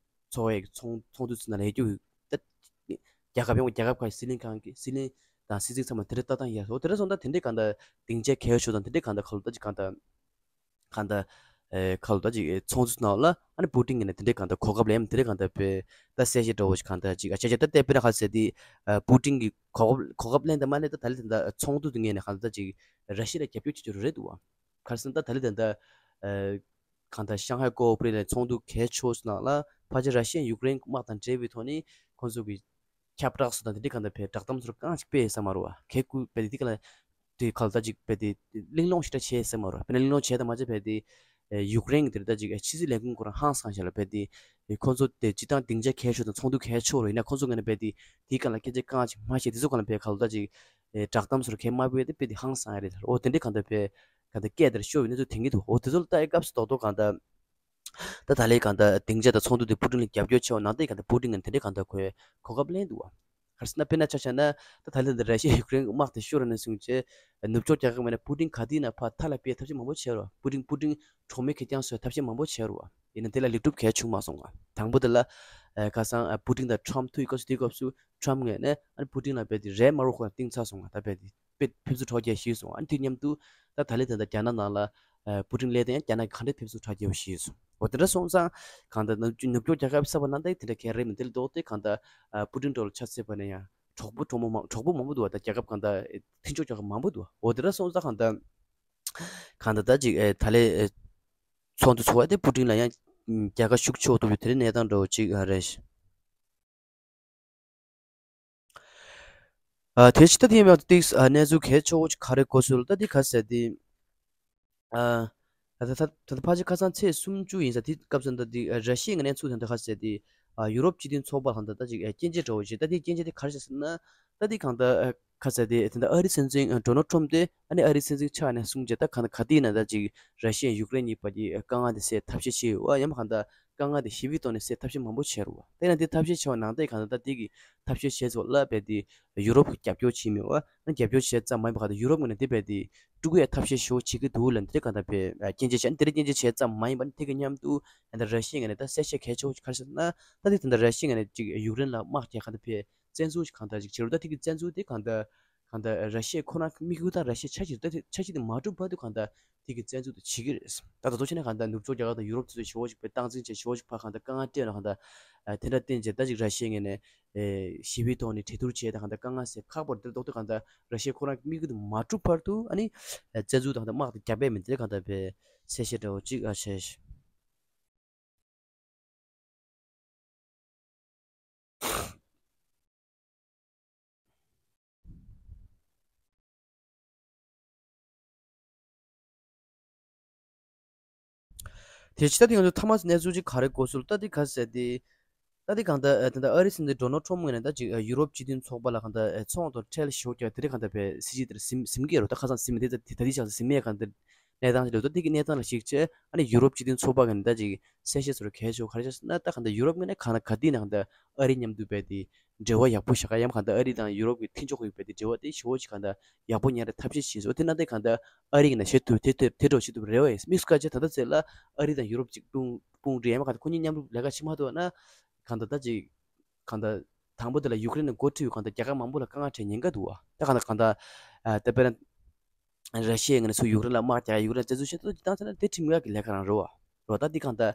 ཚོགས་པའི་ཚོང་ཚོང་འདུས་ཚོགས་ན་ལས་རྒྱུ་ད་རྒྱལ་ཁབ་ཡོངས་རྒྱལ་ཁབ་ཁག་གི་སྲིད་བློན་ཁང་གི་སྲིད་བློན་དང་སྲིད་འཛིན་ཚང་མ་དེ་འདྲ་ལྟ་སྟངས་ཡག་སོ། དེ་འདྲ་སོང་ད་དེ་འདྲའི་གང་ལྟར་སྡིངས་ཆ་གལ་ཆེ་ཤོས་དང་དེ་འདྲའི་གང་ལྟར་ཁ་ལོ་ད་ཅིག་གང་ལྟར་གང་ལྟར་ཨེ་ཁ་ལོ་ད་ཅིག་ཚོགས་འདུ་ནང་ལ་ཨ་ནི་པུ་ཏིན་གྱིས་ནི་དེ་འདྲའི་གང་ལྟར་གོ་སྐབས་ལེན་དེ་འདྲའི་གང་ལྟར་བས་ད་གསལ་བཤད་འདྲ་བོ་ཞིག་གང་ལྟར་ཅིག་ཨ་ཅག་ཅག་ད་ལྟ་དཔེར་ན་ཁ་ཟེར་དེ་པུ་ཏིན་གྱིས་གོ་སྐབས་གོ་སྐབས་ལེན་དང་མ་ལེན་ད་ད་ལེ་དེ་འདྲ་ཚོགས་འདུ་དེ་ངས་ནི་གང་ལྟར་ཅིག་ར་ཤི་ཡ་ལ་རྒྱབ་སྐྱོར་བྱེད་རྒྱུ་རེད་འདུག་བ། ག་རེ་ཟེར་ན་ད་ད་ལེ་དེ་འདྲ་ཨ་གང་ལྟར་ཤང་ཧའེ་ཀོ་ཨོ་པ་རེ་ཤན་ཚོགས་འདུ་གལ་ཆེ་ཤོས་ནང་ལ་ཕལ་ཆེར་ར་ཤི་ཡ་ཡུཀ་རེན་དམག་དང་འབྲེལ་བའི་ཐོག་ནས་ཁོང་ཚོ་གི་ཁྱབ་བསྒྲགས་སུ་དང་དེ་འདྲའི་གང་ལྟར་བས་བསྒྲགས་གཏམ་ཚོར་གང་ཞིག་སྤེལ་ཡོད་ས་མ་རེད་བ། གལ་ཀུ་བས་དེ་ག་ལ་དེ་ག་ལ་ད་ཅིག་བས་དེ་གླེང་སློང་ཞིག་འདྲ་བྱས་ཡོད་ས་མ་རེད་བ། དཔེར་ན་གླེང་སློང་བྱས་དང་མ་བྱས་བས་དེ་ཡུཀ་རེན་གྱི་དེ་ད་ཅིག་ཕྱི་སྲིད་ལས་ཁུངས་ཁོ་རང་ཧང་སངས་ཤག་ལ་བས་དེ་ཁོང་ཚོ་དེ་སྤྱི་བཏང་སྡིངས་ཆ་གལ་ཆེ་དང་ཚོགས་འདུ་གལ་ཆེ་རེད། ཡིན་ན་ཁོང་ཚོ་ངོས་ནས་བས་དེ་དེའི་སྒང་ལ་སྐད་ཆ་གང་ཞིག་མ་བཤད། དེ་ཚོ་སྒང་ལ་བས་ག་ལ་ད་ཅིག་བསྒྲགས་གཏམ་ཚོར་གལ་མ་བས་དེ་བས་དེ་ཧང་སངས་ཡ་རེད། འོ་དེ་འདྲའི་གང་ལྟར་བས་གང་ལྟར་སྐད་དེར་ཤོར་བའི་གནས་ཚུལ་དེང་གི་འདུག་འོ་དེ་ཚོ་ལ་ལྟ་ཡི་སྐབས་སུ་རྡོག་རྡོག་གང་ལྟར། ད་ད་ལའི་གང་ལྟར་སྡིངས་ཆ་དང་ཚོགས་འདུ་དེ་པུ་ཏིན་ལ་རྒྱབ་སྐྱོར་བྱས་པ་ནང་དེ་གང་ལྟར་པུ་ཏིན་གྱིས་དེ་འདྲའི་གང་ལྟར་ཁོས་གོ་སྐབས་ལེན་འདུག་བ། ག་རེ་ཟེར་ན་དཔེར་ན་ཆ་བཞག་ན་ད་ད་ལའི་འདི་ར་ཤི་ཡ་ཡུཀ་རེན་དམག་དེ་ཤོར་ནས་བཟུང་བྱས་ནུབ་ཕྱོགས་རྒྱལ་ཁབ་ངོས་ནས་པུ་ཏིན་ག་དུས་ཡིན་ན་ཕར་མཐའ་ལ་སྤེལ་ཐབས་ཤེས་མང་པོ་བྱས་རོ། པུ་ཏིན་པུ་ཏིན་གྲོགས་མེད་ཀྱི་ཀྱང་བཟོས་ཐབས་ཤེས་མང་པོ་བྱས་རོ། ཡིན་ན་དེ་ལ་ལེགས་གྲུབ་གལ་བྱུང་མ་སོང་བ། དང་པོ་དེ་ལ་ཁ་སང་པུ་ཏིན་དང་ཁྲམ་ཐུག་ཡི་སྐབས་སུ་དེའི་སྐབས་སུ་ཁྲམ་ངོས་ནས་ཨ་ནི་པུ་ཏིན་ལ་རྦད་དེ་རེད་མ་རོགས་ཁོ་ན་གཏིང་ཚ་སོང་བ། ད་རྦད་དེ་དཔེ་ཕེབས་བསུ་འཕྲོག་རྒྱག་ཤེས་སོང་། ཨ་ནི་དེ་མཉམ་དུ་ད་ད་ལའི་ད་ལྟ་རྒྱ་ནག་ནང་ལ་ཨ་པུ་ཏིན་སླེབས་དེ་ཡང་རྒྱ་ནག་གིས་ག་འདྲས་ཕེབས་བསུ་འཕྲོག་རྒྱག་ཤེས་སོང་། འོ་དེ་འདྲ་སོང་ཙང་གང་ལྟར་ནུབ་ནུབ་ཕྱོགས་རྒྱལ་ཁབ་གསར་པ་ནང་ད་དེ་འདྲ་གལ་རེད་མིན། དེ་ལ་ལྡོག་སྟེ་གང་ལྟར་ཨ་པུ་ཏིན་འགྲོ་ལ་ཆ་བཞག་པ་ན་ཡང་གྲོགས་པོ་གྲོགས་མོ་མང་གྲོགས་པོ་མང་པོ་འདུག་བ། ད་རྒྱལ་ཁབ་གང་ལྟར་མཐུན་ཕྱོགས་རྒྱལ་ཁབ་མང་པོ་འདུག་བ། འོ་དེ་འདྲ་སོང་ཙང་གང་ལྟར་གང་ལྟར་ད་ཅིག་ཨེ་ད་ལའི་ཨེ་ཚོགས་འདུ་ཚོགས་པ་དེ་པུ་ཏིན་ལ་ཡང་རྒྱལ་ཁ་ཤུགས་ཆེ་བོ་ཐོབ་པའི་དེ་རིང་གནས་སྟངས་འདྲ་བོ་ཅིག་ཨ་རེད། ཨ་དེ་ཕྱི་ད་དེ་ཡིན་པ་ཏིག་ཨ་གནས་ཚུལ་གལ་ཆེ་བོ་ཅིག་ག་རེ་གོ་སོང་ལ་ད་དེ་ག་ཟེར་དེ། ཨ་ད་ད་ད་ད་ཕལ་ཆེར་ཁ་སང་ཚེས་སུམ་ཅུ་ཡིན་ས་དེ་སྐབས་སུ་ད་དེ་ཨ་ར་ཤི་ཡའི་ངོས་ནས་ཚུར་ད་ད་ག་ཟེར་དེ། ཨ་ཡུ་རོབ་སྤྱི་མཐུན་ཚོགས་པ་ལ་ད་ད་ཅིག་ཨ་སྐྱོན་བརྗོད་འདྲ་བོ་ཅིག་ད་དེ་སྐྱོན་བརྗོད་དེ་ག་རེ་ཟེར་ན། ད་དེ་གང་ལྟར་ཨ་ག་ཟེར་དེ་ད་ལྟ་ཨ་རིའི་སྲིད་འཛིན་ཨ་ཌོ་ནལ་ཊམ་དེ་ཨ་ནི་ཨ་རིའི་སྲིད་འཛིན་ཆགས་ནས་བཟུང་བྱས་ད་གང་ལྟར་ག་དུས་ཡིན་ན་ད་ཅིག་ར་ཤི་ཡ་ཡུཀ་རེན་གཉིས་བར་གྱི་དཀའ་ངལ་དེ་སེལ་ཐབས་ཤེས་བྱེད་ཡོད་ཨ། ཡང་མ་གང་ལྟར་དཀའ་ངལ་དེ་ཞི་བའི་ཐོག་ནས་སེལ་ཐབས་ཤེས་མང་པོ་བྱས་རེད་བ། དེ་ན་དེ་ཐབས་ཤེས་བྱས་པ་ནང་དེ་གང་ལྟར་ད་དེ་གི་ཐབས་ཤེས་བྱས་ཚོ་ལ་རྦད་དེ་ཡུ་རོབ་ཀྱི་རྒྱབ་སྐྱོར་བྱེད་མེད་བ། ཨ་རྒྱབ་སྐྱོར་བྱས་ཙམ་མ་ཡིན་པ་གང་ལྟར་ཡུ་རོབ་ངོས་ནས་དེ་རྦད་དེ་དཀྲུག་ཡའི་ཐབས་ཤེས་ཞེ་པོ་བྱེད་ཀྱི་འདུག་ལབ་དེ་གང་ལྟར་བས་སྐྱོན་བརྗོད་བྱས་ནས་དེ་འདྲ་སྐྱོན་བརྗོད་བྱས་ཙམ་མ་ཡིན་པ་ནི་དེ་གི་མཉམ་དུ་ད་ལྟ་ར་ཤི་ཡའི་ངོས་ནས་ད་གསལ་བཤད་གལ་ཆེ་བོ་ག་རེ་ཟེར་ན། ད་དེ་ད་ལྟ་ར་ཤི་ཡའི་ངོས་ནས་ཅིག་ཡུཀ་རེན་ལ་དམག་རྒྱག་གང་ལྟར་བས་བཙན་འཛུལ་ཞིག་གང་ལྟར་ཅིག་བྱེད་རོགས། ད་དེ་གི་བཙན་འཛུལ་དེ་གང་ལྟར་གང་ལྟར་ར་ཤི་ཡ་ཁོ་རང་གི་དམིགས་ཡུལ་དང་ར་ཤི་ཡའི་འཆར་གཞི་ད་དེ་འཆར་གཞི་དེ་མ་འགྲུབ་བར་དུ་གང་ལྟར་དེ་གི་བཙན་འཛུལ་དེ་བྱེད་ཀྱི་རེད། ད་ད་དུང་བྱས་ན་གང་ལྟར་ནུབ་ཕྱོགས་རྒྱལ་ཁབ་དང་ཡུ་རོབ་དེ་ཚོས་ཞེ་པོ་ཞིག་དཔེ་སྟངས་འཛིན་བྱས་ཞེ་པོ་ཞིག་ཕར་གང་ལྟར་དཀའ་ངལ་སྤྲད་ནས་གང་ལྟར་དེ་འདྲ་བསྟན་བྱས་ད་ཅིག་ར་ཤི་ཡའི་ངོས་ནས་ཞི་བའི་ཐོག་ནས་གྲོས་བསྡུར་བྱས་ད་གང་ལྟར་དཀའ་ངལ་སེལ་ཁག་པོ་རེད། དེ་ལ་ལྡོག་སྟེ་གང་ལྟར་ར་ཤི་ཡ་ཁོ་རང་གི་དམིགས་ཡུལ་དེ་མ་འགྲུབ་བར་དུ་ཨ་ནི་བཙན་འཛུལ་དང་གང་ལྟར་དམག་དེ་རྒྱག་པ་མིན། དེ་གང་ལྟར་བས་གསལ་བཤད་འདྲ་བོ་ཅིག་ཨ་བྱས། དེ་ཕྱི་ད་དེ་ང་ཚོ་ཐ་མ་གནས་ཚུལ་ཅིག་ག་རེ་གོ་སོང་ལ་ད་དེ་ག་ཟེར་དེ། ད་དེ་གང་ལྟར་ད་ལྟ་ཨ་རིའི་སྲིད་འཛིན་ཌོ་ནལ་ཊམ་ངོས་ནས་ད་ཅིག་ཡུ་རོབ་སྤྱི་མཐུན་ཚོགས་པ་ལ་གང་ལྟར་ཚོགས་འདུ་ཁྲལ་ཞེ་པོ་རྒྱག་དེ་རིང་གང་ལྟར་བས་སྲིད་ཇུས་དེར་ཟིན་ཟིན་གྱི་ཡོད་རེད། ད་ཁ་སང་ཟིན་མི་དེ་ད་དེ་ད་དེ་ཞག་ཟིན་མི་ཡ་གང་ལྟར་གནས་སྟངས་ཅིག་རེད། ད་དེ་གི་གནས་སྟངས་ལ་གཞིགས་བྱས་ཨ་ནི་ཡུ་རོབ་སྤྱི་མཐུན་ཚོགས་པ་ངོས་ནས་ད་ཅིག་གསལ་བཤད་ཚོར་གལ་ཆེ་བ་ག་རེ་བྱས་ཟེར་ན། ད་གང་ལྟར་ཡུ་རོབ་ངོས་ནས་གང་ལ་ག་དུས་ནས་གང་ལྟར་ཨ་རི་མཉམ་དུ་བས་དེ་འབྲེལ་བ་ཡག་པོ་བཞག་ག་ཡང་གང་ལྟར་ཨ་རི་དང་ཡུ་རོབ་ཀྱི་མཐུན་ཕྱོགས་ཁག་གི་བས་དེ་འབྲེལ་བ་དེ་ཞེ་པོ་ཅིག་གང་ལྟར་ཡག་པོ་ཉར་རེ་ཐབས་ཤེས་བྱེད་སོང་། དེ་ན་དེ་གང་ལྟར་ཨ་རི་ཡིན་ན་བྱེད་ཐུབ་དེ་དེ་དེ་འདྲ་བྱེད་ཐུབ་རེད་བས། དམིགས་སུ་བཀར་བྱས་ད་ལྟ་ཚེ་ལ་ཨ་རི་དང་ཡུ་རོབ་ཅིག་དཔུང་དཔུང་སྒྲིག་ཡང་མ་གང་ལྟར་ཁོ་གཉིས་མཉམ་རུབ་ལས་ཀ་བྱེད་མ་ཐུབ་ན་གང་ལྟར་ད་ཅིག་གང་ལྟར་དང་པོ་དེ་ལ་ཡུཀ་རེན་ནས་འགོ་ཁྲིད་པའི་གང་ལྟར་རྒྱལ་ཁབ་མང་པོ་ལ་དཀའ་ངལ་འཕྲད་ཉེན་ཁ་འདུག་བ། ད་གང་ལྟར་གང་ལྟར་ཨ་ད་དཔེར་ན་ར་ཤི་ཡའི་ངོས་ནས་ཚུར་ཡུཀ་རེན་ལ་དམག་རྒྱག་ཡུཀ་རེན་བཙན་འཛུལ་བྱེད་དུ་བཏང་ཚར་ན་དེ་ཁྲིམས་འགལ་གྱི་ལས་ཀ་རང་རེད་བ། རོ་ད་འདི་གང་ལྟར་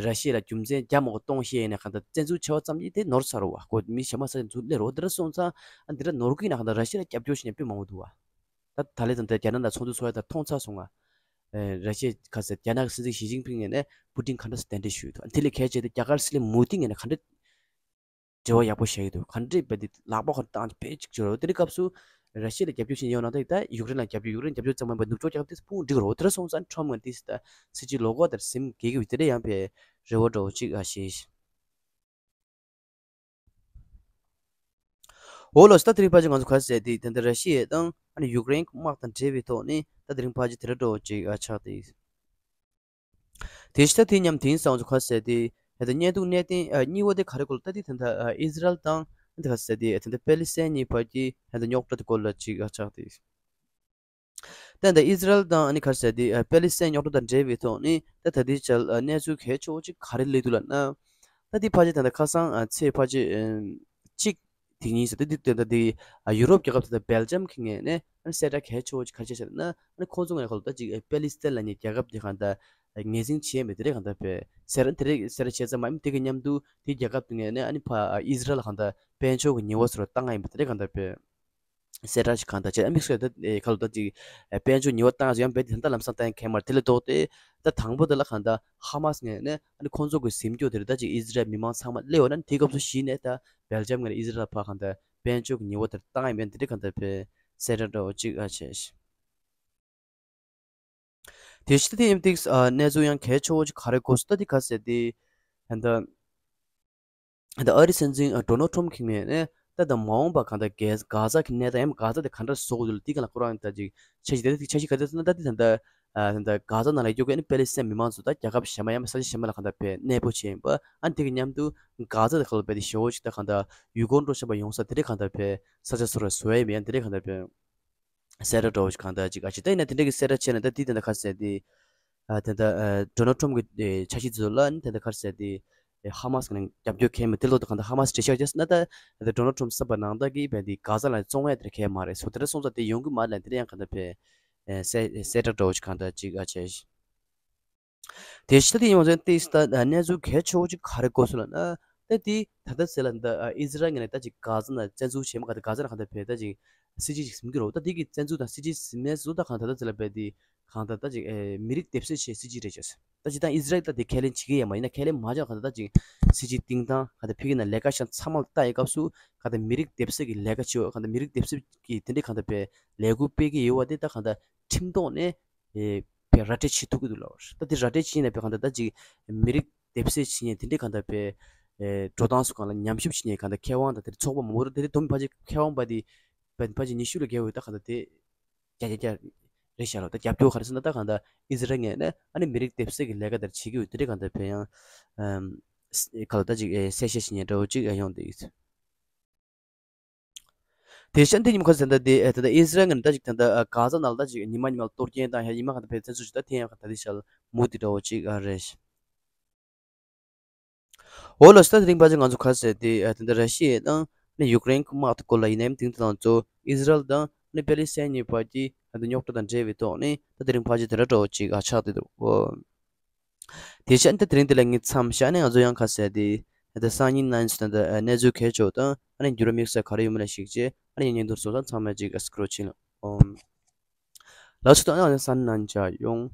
ར་ཤི་ཡ་ལ་རྒྱུ་མཚན་རྒྱ་མ་གཏོང་ཤེས་ཡིན་ན་གང་ལྟར་བཙན་འཛུལ་བྱས་པ་ཙམ་གྱིས་དེ་ནོར་ཚར་བ། ཁོ་མི་གཞན་མ་ས་ཆ་ཚུར་སླེབས་རོ། འདི་འདྲ་སོང་ཙང་ཨ་འདི་འདྲ་ནོར་གི་ཡིན་ན་གང་ལྟར་ར་ཤི་ཡ་ལ་རྒྱབ་སྐྱོར་བྱེད་མཁན་དཔེ་མང་པོ་འདུག་བ། ད་ད་ལས་དང་དེ་རྒྱ་ནག་དང་ཚོགས་འདུ་ཚོགས་ཡ་ད་མཐོང་ཚར་སོང་ང་། ཨེ་ར་ཤི་ཡ་ག་ཟེར་རྒྱ་ནག་གི་སྲིད་འཛིན་ཞི་ཅིན་ཕིང་ཡིན་ནས་པུ་ཏིན་ག་འདྲ་སེ་གདན་འདྲེན་ཞུས་འདུག་དེ་ལས་གལ་ཆེ་དེ་རྒྱ་གར་སྲིད་བློན་མོ་དི་ཡིན་ནས་ག་འདྲ་འབྲེལ་བ་ཡག་པོ་བྱས་ཡོད་འདུག་ག་འདྲས་བས་དེ་ལག་པ་ཁོ་བཏང་དཔེ་གཅིག་བྱོས་རོགས། དེ་རིང་སྐབས་སུ་ར་ཤི་ཡ་ལ་རྒྱབ་སྐྱོར་བྱེད་ཡོང་ན་ད་ད་ཡུཀ་རེན་ལ་རྒྱབ་སྐྱོར་ཡུཀ་རེན་རྒྱབ་སྐྱོར་ཙམ་མ་ཡིན་པར་ནུབ་ཕྱོགས་རྒྱལ་ཁབ་དེ་དཔུང་སྒྲིག་རོགས། དེ་འདྲ་སོང་ཙང་ཁྲོམ་ངོས་ཏིས་ད་སྲིད་ཇུས་ལོག་གོ་དེར་སེམས་འགེལ་གི་ཡོད། དེ་འདྲ་ཡང་བས་རེ་བ་འདྲ་བོ་གཅིག་ཨ་ཞེས། འོ་ལོ་ད་དེ་རིང་ཕལ་ཆེར་ང་ཚོ་ག་ཟེར་དེ་ད་ལྟ་ར་ཤི་ཡ་དང་ཨ་ནི་ཡུཀ་རེན་དམག་དང་འབྲེལ་བའི་ཐོག་ནས་ད་དེ་རིང་ཕལ་ཆེར་དེ་འདྲ་འདྲ་བོ་གཅིག་ཨ་ཆགས་ཏེ། དེ་ཕྱི་ད་དེ་མཉམ་དེང་སང་ཚོ་ཁ་ཟེར་དེ་ ད་བརྙན་ཐུང་གནད་དོན་ཨ་གཉིས་པ་དེ་ག་རེ་སྐོར་ལ། ད་དེ་ད་ལྟ་ཨ་ཨི་ཟི་རལ་དང་ད་ག་ཟེར་དེ་ད་ལྟ་པེ་ལི་སི་ཐན་གཉིས་བར་གྱི་ད་ལྟ་རྙོག་དྲ་དེ་སྐོར་ལ་ཅིག་ཨ་ཆགས་ཏེ། ད་ད་ཨི་ཟི་རལ་དང་ཨ་ནི་ག་རེ་ཟེར་དེ་ཨ་པེ་ལི་སི་ཐན་རྙོག་དྲ་དང་འབྲེལ་བའི་ཐོག་ནས་ད་ད་ལྟའི་ཆར་ཨ་གནས་ཚུལ་གལ་ཆེ་བོ་ཅིག་ག་རེ་སླེབས་འདུག་ལབ་ན། ད་དེ་ཕལ་ཆེར་ད་ལྟ་ཁ་སང་ཨ་ཚེས་ཕལ་ཆེར་ཨ་གཅིག་དེ་ཉིན་ཟེར་ཏེ་དེ་ད་ལྟ་དེ་ཨ་ཡུ་རོབ་རྒྱལ་ཁབ་ད་ལྟ་སྦེལ་ཇམ་གྱི་ངོས་ནས་ཨ་ནི་གསལ་བསྒྲགས་གལ་ཆེ་བོ་ཅིག་ག་རེ་བྱས་ཟེར་ན། ཨ་ནི་ཁོང་ཚོ་ངོས་ནས་ཁོ་ལ་ད་ཅིག་པེ་ལི་སི་ཐན་ལབ་མཁན་རྒྱལ་ཁབ་དེ་གང་ལྟར་ངོས་འཛིན་བྱས་མེད་དེ་རེད། གང་ལྟར་བས་ཟེར་དེ་རེད། གསལ་བསྒྲགས་བྱས་ཚར་མ་ཡིན་དེ་གི་མཉམ་དུ་དེ་རྒྱལ་ཁབ་དེ་ངོས་ནས་ཨ་ནི་ཕ་ཨི་ཟི་རལ་ལ་གང་ལྟར་དཔལ་འབྱོར་གྱི་ཉེས་པ་བཟོ་འདྲ་བཏང་ཡ་ཡིན་པ་དེ་རེད། གང་ལྟར་བས་གསལ་བསྒྲགས་ཤིག་གང་ལྟར་བྱས། ཨ་མི་སོ་ད་ཁ་ལོ་ད་ཅིག་དཔལ་འབྱོར་ཉེས་པ་བཏང་ཡ་ཡང་བས་དེ་ད་ལམ་སང་བཏང་ཡ་གང་ཡང་མ་རེད། དེ་ལས་ལྡོག་སྟེ་ད་དང་པོ་དེ་ལ་གང་ལྟར་ཧ་མ་སི་ངོས་ནས་ཨ་ནི་ཁོང་ཚོ་གི་ཟིན་སྐྱོ་དེ་རེད། ད་ཅིག་ཨི་ཟི་རལ་མི་མང་ཚང་མ་སླེབས་ཡོད་ན་དེ་སྐབས་སུ་གཞི་ནས་ད་སྦེལ་ཇམ་ངོས་ནས་ཨི་ཟི་རལ་ཕར་གང་ལྟར་དཔལ་འབྱོར་གྱི་ཉེས་པ་དེ་བཏང་ཡ་མེད་དེ་རེད། གང་ལྟར་བས་གསལ་བསྒྲགས་འདྲ་བོ་ཅིག་ཨ་བྱས། དེ་ཕྱི་ད་དེ་ཨེམ་ཏིག་ཨ་གནས་ཚུལ་ཡང་གལ་ཆེ་བོ་ཅིག་ག་རེ་གོ་སོང་། ད་དེ་ག་ཟེར་དེ་ད་ད་ཨ་རི་སྲིད་འཛིན་ཨ་ཌོ་ནལ་ཊམ་གྱི་ངོས་ནས་ད་ད་མ་འོངས་པ་གང་ལྟར་གྷ་གྷ་ཛ་གི་གནས་སྟངས་ཡང་གྷ་ཛ་དེ་ག་འདྲ་བཟོ་དགོས་འདུག་ལ་དེ་ག་ལ་ཁོ་རང་ད་ཅིག་འཆར་གཞི་དེ་ད་དེ་འཆར་གཞི་ག་ཚོད་ན་ད་དེ་ད་ད་ཨ་ད་གྷ་ཛ་ནང་ལ་ཡོད་མཁན་པེ་ལི་སི་ཐན་མི་མང་ཚོ་ད་རྒྱལ་ཁབ་གཞན་པ་ཡང་ས་ཆ་གཞན་པ་ལ་གང་ལྟར་བས་གནས་སྤོ་བྱས་ཡིན་པ། ཨ་དེ་གི་མཉམ་དུ་གྷ་ཛ་དེ་ག་ལ་བས་དེ་ཞེ་བོ་ཅིག་ད་གང་ལྟར་ཡུལ་སྐོར་འགྲོ་བྱེད་པ་ཡོང་ས་དེ་རེད། གང་ལྟར་བས་ས་ཆ་སོ་ར་བཟོ་ཡ་ཡིན་པ་ཡང་དེ་རེད། གང་ལྟར་བས། གསལ་བསྒྲགས་འདྲ་བོ་ཞིག་གང་ལྟར་ཅིག་ཨ་ཅིག་ད་ཡིན་ན་དེ་འདྲ་གི་གསལ་བསྒྲགས་བྱས་ན་ད་དེ་དེ་འདྲ་ག་ཟེར་དེ། ཨ་དེ་འདྲ་ཨ་ཌོ་ནལ་ཊམ་གི་ཨེ་འཆར་གཞི་དེ་ཚོ་ལ་ནི་དེ་འདྲ་ག་ཟེར་དེ། ཨེ་ཧ་མ་སི་གི་ནང་རྒྱབ་སྐྱོར་གང་ཡང་མེད། དེ་ལོག་ཏུ་གང་ལྟར་ཧ་མ་སི་འགྲེལ་བཤད་བྱས་ན་ད་ཨ་ད་ཌོ་ནལ་ཊམ་གསར་པ་ནང་ལྟར་གི་བས་དེ་གྷ་ཛ་ལ་བཙོང་ཡ་དེ་འདྲ་གང་ཡང་མ་རེད། སོ་དེ་འདྲ་སོང་ཙང་དེ་ཡོང་གི་མ་རེད་ལབ་དེ་འདྲ་ཡང་གང་ལྟར་བས་ཨེ་གསལ་གསལ་བསྒྲགས་འདྲ་བོ་ཞིག་གང་ལྟར་ཅིག་ཨ་བྱས། དེ་ཕྱི་ད་དེ་ཡིན་པ་ཚོ་ཏིས་ད་གནས་ཚུལ་གལ་ཆེ་བོ་ཅིག་ག་རེ་གོ་སོང་ལབ་ན། ད་དེ་ད་ལྟ་ཟེར་ལ་འདི་ཨི་ཟི་རལ་ངོས་ནས་ད་ཅིག་གྷ་ཛ་ནང་བཙན་འཛུལ་བྱས་མ་ག་ད་གྷ་ཛ་ལ་གང་ལྟར་བས་ད་ཅིག་སྲིད་ཇུས་ཅིག་ཟིན་གྱི་རེད། ད་དེ་གི་བཙན་འཛུལ་དང་སྲིད་ཇུས་ཟིན་མེད་བཟོ་ད་གང་ད་ད་ཟེར་ལ་བས་དེ་གང་ད་ད་ཅིག་ཨེ་མི་རིགས་སྡེབ་གསོད་བྱེད་སྲིད་ཇུས་རེད་ཅེས། ད་ཅིག་ད་ཨི་ཟི་རལ་ད་དེ་ཁས་ལེན་བྱེད་ཀྱི་ཡོད་མ་ཡིན་ན་ཁས་ལེན་མ་བྱས་གང་ད་ད་ཅིག་སྲིད་ཇུས་བཏིང་སྟངས་གང་ད་ཕ་གི་ནང་ལས་ཀ་བྱས་ཚང་མ་ལ་ལྟ་ཡི་སྐབས་སུ་གང་ད་མི་རིགས་སྡེབ་གསོད་ཀྱི་ལས་ཀ་བྱེད་འོ་གང་ད་མི་རིགས་སྡེབ་གསོད་ཀྱི་དེ་འདྲའི་གང་ད་བས་ལས་འགུལ་སྤེལ་གྱི་ཡོད་པ་དེ་ད་གང་ད་ཁྲིམས་ཐོག་ནས་ཨེ་བས་ར་སྤྲོད་བྱེད་ཐུབ་ཀྱི་འདུག་ལབ་པ་རེད། ད་དེ་ར་སྤྲོད་བྱེད་ནས་བས་གང་ལྟར་ད་ཅིག་མི་རིགས་སྡེབ་གསོད་བྱེད་མཁན་དེ་འདྲའི་གང་ལྟར་བས་ཨེ་འགྲོ་སྟངས་སུ་གང་ལ་ཉམས་ཞིབ་བྱེད་མཁན་གང་ལྟར་མཁས་དབང་དང་དེ་ཚོགས་པ་མང་པོ་རེད། དེ་དེ་དོམ་ཕལ་ཆེར་མཁས་དབང་པ་དེ་བས་ཕལ་ཆེར་ཉི་ཤུ་ལ་བརྒལ་བའི་ད་གང་ལྟར་དེ་རྒྱ་རྒྱ་རྒྱ་རེད་ཤག་ལ། ད་རྒྱབ་སྐྱོར་ག་རེ་ཟེར་ན་ད་གང་ལྟར་ཨི་ཟི་རལ་ངོས་ནས་ཨ་ནི་མི་རིགས་སྡེབ་གསོད་ཀྱི་ལས་ཀ་དེར་བྱེད་ཀྱི་ཡོད་དེ་འདྲའི་གང་ལྟར་བས་ཡང་ཨམ་ག་ལ་ད་ཅིག་ཨེ་གསལ་བཤད་བྱེད་མཁན་འདྲ་བོ་ཅིག་ཡོང་བསྡད་ཡོད། དེ་བཞིན་དེ་ཉིན་ཁ་ཟེར་ད་དེ་ཨེ་ད་ལྟ་ཨི་ཟི་རལ་ངོས་ནས་ད་ཅིག་ད་ལྟ་གྷ་ཛ་ནང་ལ་ད་ཅིག་ཉི་མ་ཉི་མ་གཏོར་སྐྱོན་བཏང་ཡ་ཉི་མ་གང་ད་བས་བཙན་འཛུལ་ཞིག་ད་འཐེན་ཡ་གང་ད་དེ་ཞལ་མུ་དེ་འདྲ་བོ་ཅིག་ཨ་རེད། འོ་ལོ་ས་དེ་རིང་ཕལ་ཆེར་ང་ཚོ་ག་ཟེར་དེ་ཨེ་ད་ལྟ་ར་ཤི་ཡ་དང་ནི་ཡུཀ་རེན་གྱི་དམག་དེ་སྐོར་ལ་ཡིན་ནའི་དེང་དུ་ང་ཚོ་ཨི་ཟི་རལ་དང་ནི་པེ་ལི་སི་ཐན་གཉིས་བར་གྱི་ཨ་ད་རྙོག་དྲ་དང་འབྲེལ་བའི་ཐོག་ནས་ད་དེ་རིང་ཕལ་ཆེར་དེ་འདྲ་འདྲ་བོ་ཅིག་ཨ་ཆགས་བསྡད་འདུག་འོ། དེ་བཞིན་དེ་དེ་རིང་འདི་ལ་ངས་མཚམས་བཞག་ནས་ང་ཚོ་ཡང་ཁ་གསལ་ཏེ་ད་སང་ཉིན་ནང་ཚོ་ད་གནས་ཚུལ་གལ་ཆེ་བ་དང་ཨ་ནི་འགྱུར་བ་དམིགས་བསལ་ག་རེ་ཡོད་མེད་ལ་གཞིགས་བྱས་ཨ་ནི་བརྙན་ཐུང་སོགས་དང་ཚང་མ་ཅིག་སི་ཀྲོལ་བྱེད་ལ་ཨོམ། ལགས་སོ་ད་ང་ཚོ་སང་ཉིན་ནང་མཇལ་ཡོང་།